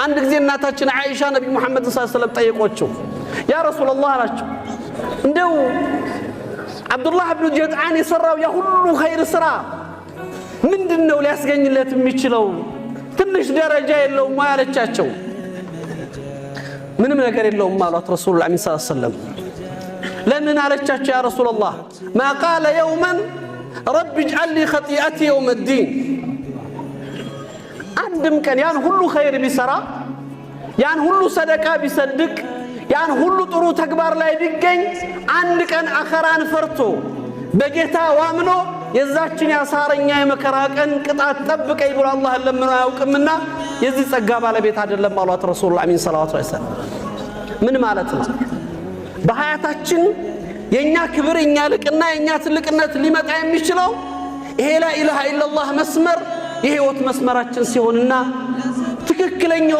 አንድ ጊዜ እናታችን ዓኢሻ ነቢ ሙሐመድ ስ ሰለም ጠየቆችው። ያ ረሱላላህ አላቸው፣ እንደው ዓብዱላህ ብኑ ጀድዓን የሠራው ያ ሁሉ ኸይር ሥራ ምንድን ነው ሊያስገኝለት የሚችለው? ትንሽ ደረጃ የለውም ወይ አለቻቸው። ምንም ነገር የለውም አሏት ረሱሉል አሚን ስ ሰለም። ለምን አለቻቸው። ያ ረሱላላህ ما قال يوما رب اجعل لي خطيئتي يوم الدين። አንድም ቀን ያን ሁሉ ኸይር ቢሰራ፣ ያን ሁሉ ሰደቃ ቢሰድቅ፣ ያን ሁሉ ጥሩ ተግባር ላይ ቢገኝ አንድ ቀን አኸራን ፈርቶ በጌታ ዋምኖ የዛችን ያሳረኛ የመከራ ቀን ቅጣት ጠብቀኝ ብሎ አላህን ለምኖ አያውቅምና የዚህ ጸጋ ባለቤት አይደለም አሏት ረሱሉል አሚን ሰለላሁ ዐለይሂ ወሰለም። ምን ማለት ነው? በሀያታችን የእኛ ክብር፣ የእኛ ልቅና፣ የእኛ ትልቅነት ሊመጣ የሚችለው ይሄ ላኢላሃ ኢለላህ መስመር የህይወት መስመራችን ሲሆንና ትክክለኛው